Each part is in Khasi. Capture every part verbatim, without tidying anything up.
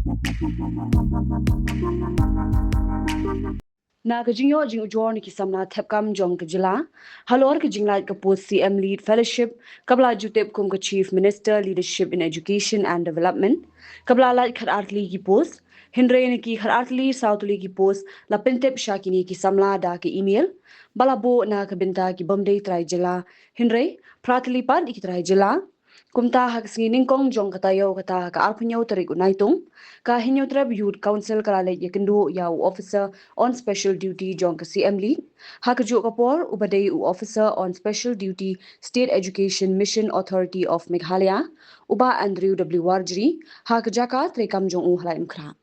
Na ka jingïoh jingujor na ki samla thep kam jong ka jylla halor ka jinglait ka post C M Lead Fellowship, kaba la ju tip kum ka Chief Minister Leadership in Education and Development, kaba la lait khatar tylli ki post, hynrei na ki khatar tylli saw tylli ki post la pyntip sha kine ki samla da ka email, ba la buh na ka bynta ki bym dei trai jylla, hynrei phra tylli pat ki trai jylla. Kumta ha ka sngi nyngkong jong ka taïew, kata ha ka arphew hynñiew tarik u Naitung, ka Hynñiewtrep Youth Council ka la leit ïakynduh ïa u Officer on Special Duty jong ka C M Lead, ha kajuh ka por uba dei u Officer on Special Duty State Education Mission Authority of Meghalaya, u Bah Andrew W Warjri, ha ka jaka treikam jong u ha Laitumkhrah.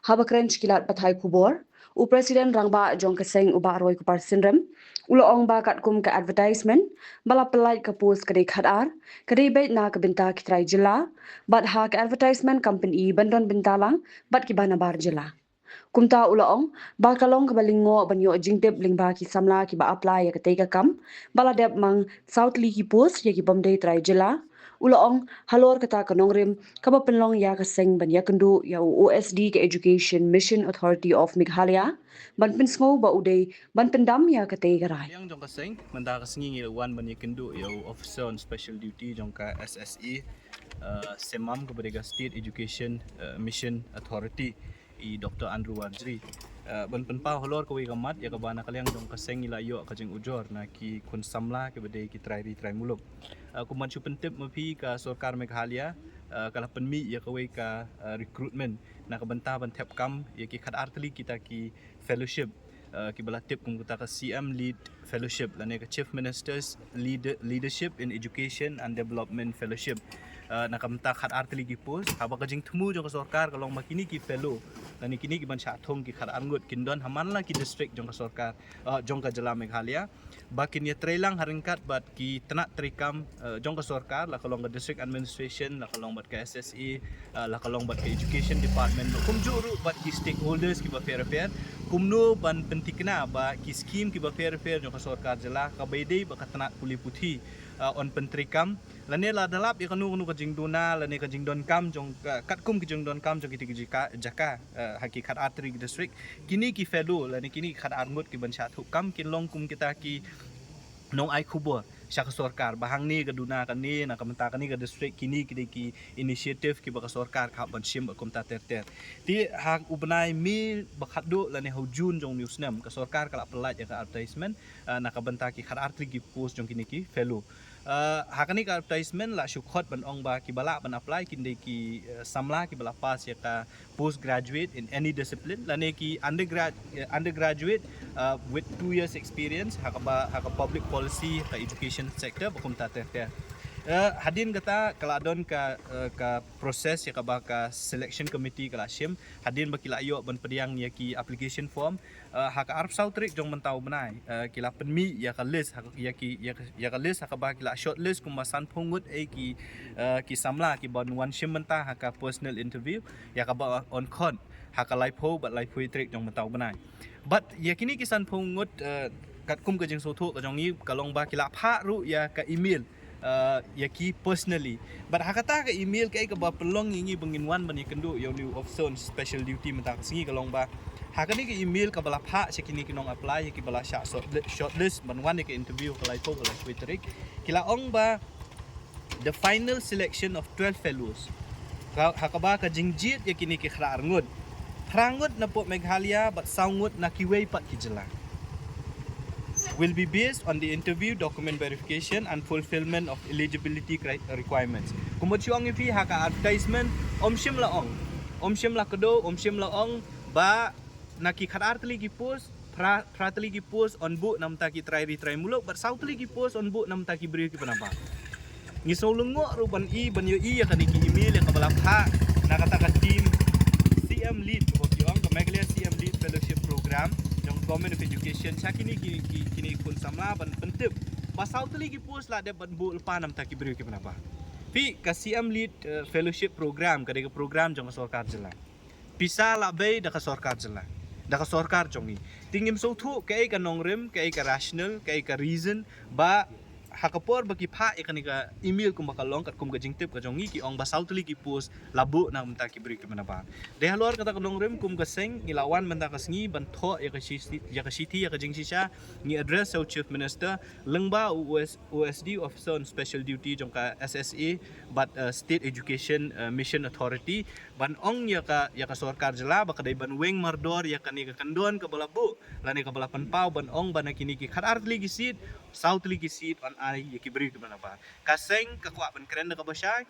Haba kren sha ki lad pathai khubor, u President Rangbah jong ka seng, u Bah Roy Kupar Synrem, u la ong ba katkum ka advertisement ba la pyllait ka post ka dei khatar, ka dei beit na ka bynta ki trai jylla, bad ha ka advertisement kam pyni ban don bynta lang bad kiba nabar jylla. Kumta u la ong ba ka long kaba lyngngoh ban ïoh jingtip lyngba ki samla kiba apply ïa katei ka kam, ba la dep mang saw tylli ki post ïa ki bym dei trai jylla. U la ong halor kata ka nongrim kaba pynlong ïa ka seng ban ïakynduh ïa u O S D ka Education Mission Authority of Meghalaya, ban pynsngew ba u dei ban pyndam ïa katei ka rai. Liang jong ka seng, mynta ka sngi ngi la wan ban ïakynduh ïa u Officer on Special Duty jong ka S S E, uh, semam kaba dei ka State Education, uh, Mission Authority, i Doctor Andrew Warjri. Uh, ban pynpaw halor kawei ka mat ïa kaba na ka liang jong ka seng ngi la ïoh ka jingujor na ki khun samla kiba dei ki trai ri trai muluk. Uh, kumban shu pyntip ma phi, ka sorkar Meghalaya, uh, ka la pynmih ïa kawei ka, uh, recruitment na ka bynta ban thep kam ïa ki khatar tylli kita ki fellowship, uh, kiba la tip kum kata ka C M Lead Fellowship lane ka Chief Minister's Leader-, Leadership in Education and Development Fellowship. Uh, na ka bynta khatar tylli ki post, haba ka jingthmu jong ka sorkar ka long ba kine ki fellow lane kine kiban shah thung ki khatar ngut kin don ha man la ki district jong ka sorkar, uh, jong ka jylla Meghalaya, ba kin ïatreilang ha ryngkat bad ki tnat treikam, uh, jong ka sorkar, la ka long ka District Administration, la ka long bad ka S S A, uh, la ka long bad ka Education Department, bad kumjuh ruh bad ki stakeholders kiba pher pher, kumno ban pynthikna ba ki scheme kiba pher pher jong ka sorkar jylla, kaba ïadei bad ka tnat pule puthi, uh, yn pyntreikam, lane lada lap ïa kano kano ka jingduna lane ka jingdonkam jong ka, katkum ka jingdonkam jong kita ki jaka, jaka, uh, ha ki khatar tylli ki district, kine ki fellow lane kine ki khatar ngut kiban shah thung kam kin long kum kita ki nongai khubor sha ka sorkar ba hangne ka duna kane, na ka bynta kane ka district, kine ki dei ki initiative kiba ka sorkar ka hap ban shim bad kumta ter ter. Te ha u bnai May ba khatduh lane ha u June jong une u snem, ka sorkar ka la pyllait ïa ka advertisement, uh, na ka bynta ki khatar tylli ki post jong kine ki fellow. Uh, ha kane ka advertisement la shu khot ban ong ba kiba lah ban apply kin dei ki, uh, samla kiba la pass ïa ka postgraduate in any discipline lane ki undergrad-, uh, undergraduate, uh, with two years experience ha kaba, ha ka public policy, ha ka education sector, bad kumta ter ter. Uh, hadien kata ka la don ka, uh, ka process ïa kaba ka selection committee ka la shim, hadien ba ki la ïoh ban pdiang ïa ki application form, uh, ha ka arphew saw tarik jong mynta u bnai, uh, ki la pynmih ïa ka list, ha, ïa ki, ïa ka, ïa ka list ha kaba ki la shortlist kumba sanphew ngut, eh, ki, uh, ki samla kiban wan shim bynta ha ka personal interview, ïa kaba yn khot ha ka laiphew bad laiphew tarik jong mynta u bnai. Bad ïa kine ki sanphew ngut, uh, katkum ka jingsngewthuh ka jong ngi ka long ba ki la phah ruh ïa ka email, uh, ïa ki personally. Bad ha kata ka email kaei kaba pynlong ïa ngi ba ngin wan ban ïakynduh ïa une u Officer on Special Duty mynta ka sngi ka long ba ha kane ka email kaba la phah sha kine ki nong apply, ïa kiba la shah shortli-, shortlist ban wan ïa ka interview ka laiphew ka laiphew tarik, ki la ong ba the final selection of twelve fellows, ka, ha kaba ka jingjied ïa kine ki khatar ngut, phra ngut na pop Meghalaya bad saw ngut na kiwei pat ki jylla, will be based on the interview, document verification and fulfillment of eligibility cri-, requirements. Kumba shu ong ïa phi ha ka advertisement, ym shym la ong, ym shym la kdew, ym shym la ong ba na ki khatar tylli ki post, phra, phra tylli ki post yn buh na bynta ki trai ri trai muluk, bad saw tylli ki post yn buh na bynta ki briew kiba nabar. Ngi sngew lyngngoh ruh ban i, ban ïohi ïa kane ka email ïa kaba la phah na kata ka team C M Lead, kaba ki ong ka Meghalaya C M Lead Fellowship Program jong Government of Education, sha kine ki, ki, kine ki khun samla ban pyntip ba saw tylli ki post la dep ban buh lypa na bynta ki briew kiba nabar. Phi, ka C M Lead, eh, Fellowship Program ka dei ka program jong ka sorkar jylla. Pisa la bei da ka sorkar jylla, da ka sorkar jong ngi. Te ngim sngewthuh kaei ka nongrim, kaei ka rational, kaei ka reason ba Ha ka por ba ki phah ïa kane ka email kumba ka long katkum ka jingtip ka jong ngi, ki ong ba saw tylli ki post la buh na ka bynta ki briew kiba nabar. Dei halor kata ka nongrim kum ka seng ngi la wan mynta ka sngi ban thoh ïa ka shithi, ïa ka shithi, ïa ka jingshisha, ngi address sha u Chief Minister, lyngba u OS, OSD, Officer on Special Duty jong ka SSA, bad, uh, State Education, uh, Mission Authority, ban ong ïa ka, ïa ka sorkar jylla ba ka dei ban weng mardor ïa kane ka kyndon kaba la buh lane kaba la pynpaw, ban ong ba na kine ki khatar tylli ki seat, saw tylli ki seat yn ai ïa ki briew kiba nabar. Ka seng ka kwah ban kren da kaba shai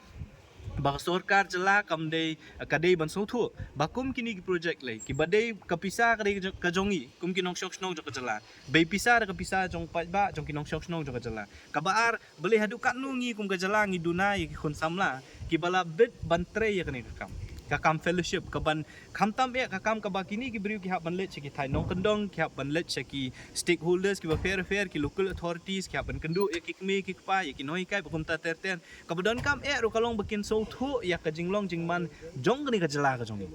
ba ka sorkar jylla kam dei, ka dei ban sngewthuh ba kum kine ki project lei kiba dei, ka pisa ka dei ka jong, ka jong ngi kum ki nongshong shnong jong ka jylla, bei pisa da ka pisa jong paidbah, jong ki nongshong shnong jong ka jylla. Kaba ar, balei haduh katno ngi kum ka jylla ngi duna ïa ki khun samla kiba la bit ban trei ïa kane ka kam, ka kam fellowship, ka ban khamtam eh ka kam kaba kine ki briew ki hap ban leit sha ki thaiñ nongkyndong, ki hap ban leit sha ki stakeholders kiba pher pher, ki local authorities, ki hap ban kynduh ïa ki kmie ki kpa, ïa ki nonghikai ba kumta ter ter. Kaba donkam eh ruh ka long ba kin sngewthuh ïa ka jinglong jingman jong kane ka jylla ka jong ngi.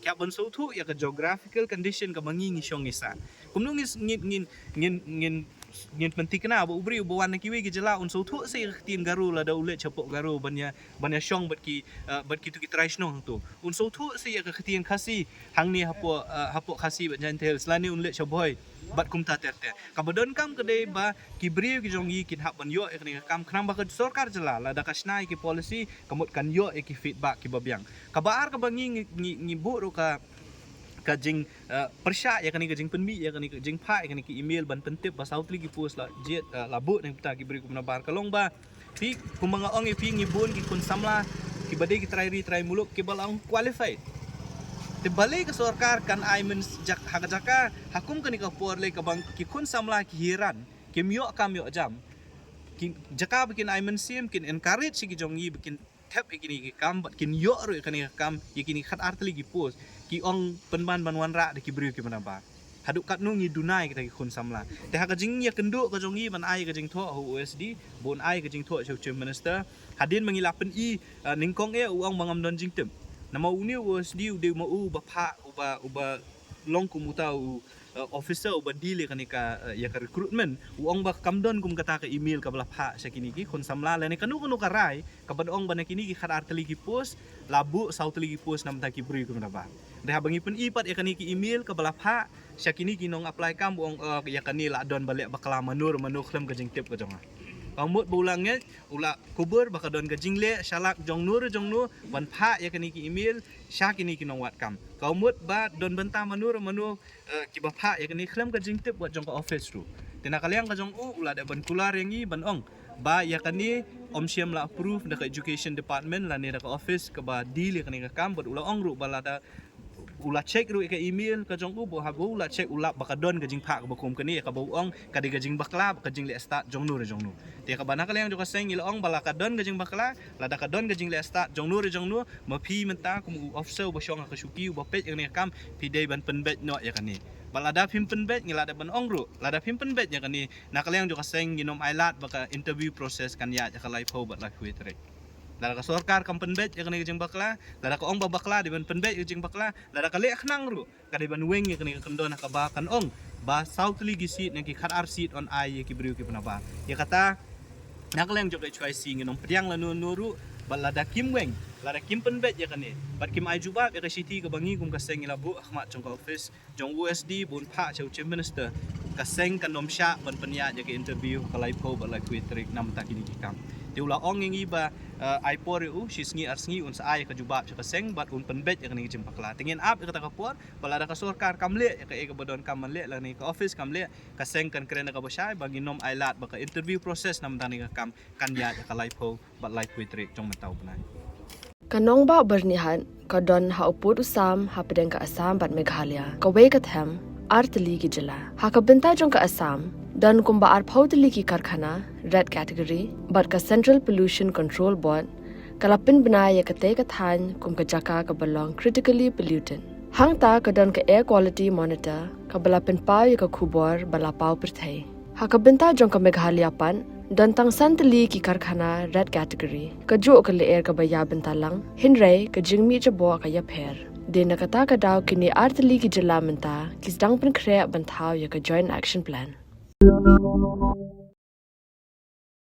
Ki hap ban sngewthuh ïa ka geographical condition kaba ngi ngi shong ngi sah. Kumno ngin, ngin, ngin, ngin, ngin, ngin pynthikna ba u briew ba wan na kiwei ki jylla un sngewthuh sa ïa ka ktien Garo lada u leit shapoh Garo ban ïa, ban ïa shong bad ki, uh, bad kito ki trai shnong hangto. Un sngewthuh sa ïa ka ktien Khasi hangne hapoh, uh, hapoh Khasi bad Jaintia Hills, lane un leit sha Bhoi bad kumta ter ter. Kaba donkam ka dei ba ki briew ki jong ngi kin hap ban ïoh ïa kane ka kam, khnang ba ka sorkar jylla lada ka shna ïa ki policy ka mut kan ïoh ïa ki feedback kiba biang. Kaba ar kaba ngi, ngi, ngi, ngi buh ruh ka, ka jing, uh, pyrshah ïa kane ka jingpynmih ïa kane ka jingphah ïa kane ka email ban pyntip ba saw tylli ki post la jied, uh, la buh na ka bynta ki briew kiba nabar ka long ba phi, kumba nga ong ïa phi, ngi bun ki khun samla kiba dei ki trai ri trai muluk kiba la ong qualified. Te balei ka sorkar kan ai mynjur ha ka jaka ha kum kane ka por lei kaba ki khun samla ki hiran, kim ïoh kam ïoh jam, ki jaka ba kin ai mynsiem, kin encourage ki jong ngi ba kin thep ïa kine ki kam bad kin ïoh ruh ïa kane ka kam, ïa kine khatar tylli ki post, ki ong pynban ban wanrah da ki briew kiba nabar. Haduh katno ngi duna ïa kita ki khun samla. Te ha ka jingïakynduh ka jong ngi ban ai ka jingthoh ha u OSD, ban ai ka jingthoh sha u Chief Minister, hadien ba ngi la pyni, uh, nyngkong eh u ong ba ngam don jingtip. Namar une u OSD u dei ma u ba phah, uba, uba long kum uta u, uh, officer uba deal ïa kane ka, uh, ïa ka recruitment. U ong ba kam don kum kata ka email kaba la phah sha kine ki khun samla lane kano kano ka rai kaba ong ba na kine ki khatar tylli ki post la buh saw tylli ki post na bynta ki briew kiba nabar. Te haba ngi pyni pat ïa kane ka email kaba la phah sha kine ki nong apply kam, u ong, uh, ïa kane la don ba leh bakla mano mano khlem ka jingtip ka jong nga. Ka mut ba u la ngeit, u la kubur ba ka don ka jingleh shalak jong no re jong no ban phah ïa kane ka email sha kine ki nongwad kam. Ka mut ba don bynta mano mano, uh, kiba phah ïa kane khlem ka jingtip wat jong ka office ruh. Te na ka liang ka jong u, u la dep ban kular ïa ngi ban ong ba ïa kane ym shym la approve da ka education department lane da ka office kaba deal ïa kane ka kam, bad u la ong ruh ba lada u la check ruh ïa ka email ka jong u, ba haba u la check u lap ba ka don ka jingphah kaba kum kane, ïa kaba u ong ka dei ka jingbakla bad ka jingleh stad jong no re jong no. Te kaba na ka liang jong ka seng ngi la ong ba la ka don ka jingbakla, lada ka don ka jingleh stad jong no re jong no, ma phi mynta kum u officer uba shong ha ka shuki uba peit ïa kane ka kam, phi dei ban pynbeit noh ïa kane. Bad lada phim pynbeit, ngi la dep ban ong ruh, lada phim pynbeit ïa kane, na ka liang jong ka seng ngin ym ailad ba ka interview process kan ïaid ha ka laiphew bad laiphew wei tarik. Lada ka sorkar kam pynbeit ïa kane ka jingbakla, lada ka ong ba bakla, dei ban pynbeit ïa ka jingbakla, lada ka leh khnang ruh, ka dei ban weng ïa kane ka kyndon ha kaba kan ong ba saw tylli ki seat na ki khatar seat yn ai ïa ki briew kiba nabar. Ïa kata, na ka liang jong ka HYC ngin ym pdiang lano lano ruh, bad lada kim weng, lada kim pynbeit ïa kane, bad kim ai jubab ïa ka shithi kaba ngi kum ka seng ngi la buh ha khmat jong ka office jong OSD ban phah sha u Chief Minister, ka seng kan ym shah ban pynïaid ïa ka interview ha ka laiphew bad laiphew wei tarik na bynta kine ki kam. Te u la ong ïa ngi ba, uh, ai por ïa u shi sngi ar sngi un sa ai ïa ka jubab sha ka seng bad un pynbeit ïa kane ka jingbakla. Te ngin ap ïa kata ka por, bad lada ka sorkar kam leh ïa kaei kaba donkam ban leh lane ka office kam leh, ka seng kan kren da kaba shai ba ngin ym ailad ba ka interview process na bynta kane ka kam kan ïaid ha ka laiphew bad laiphew wei tarik jong mynta u bnai. Ka nongbah Byrnihat ka don ha u pud u sam hapdeng ka Assam bad Meghalaya, kawei ka them ar tylli ki jylla. Ha ka bynta jong ka Assam, don kumba arphew tylli ki karkhana red category, bad ka Central Pollution Control Board ka la pynbna ïa katei ka thaiñ kum ka jaka kaba long critically polluted. Hangta ka don ka Air Quality Monitor kaba la pynpaw ïa ka khubor ba la paw pyrthei. Ha ka bynta jong ka Meghalaya pat, don tang san tylli ki karkhana red category. Kajuh ka lyer kaba ïa bynta lang, hynrei ka jingmih jaboh ka ïapher. Dei na kata ka daw kine ar tylli ki jylla mynta ki sdang pynkhreh ban thaw ïa ka Joint Action Plan.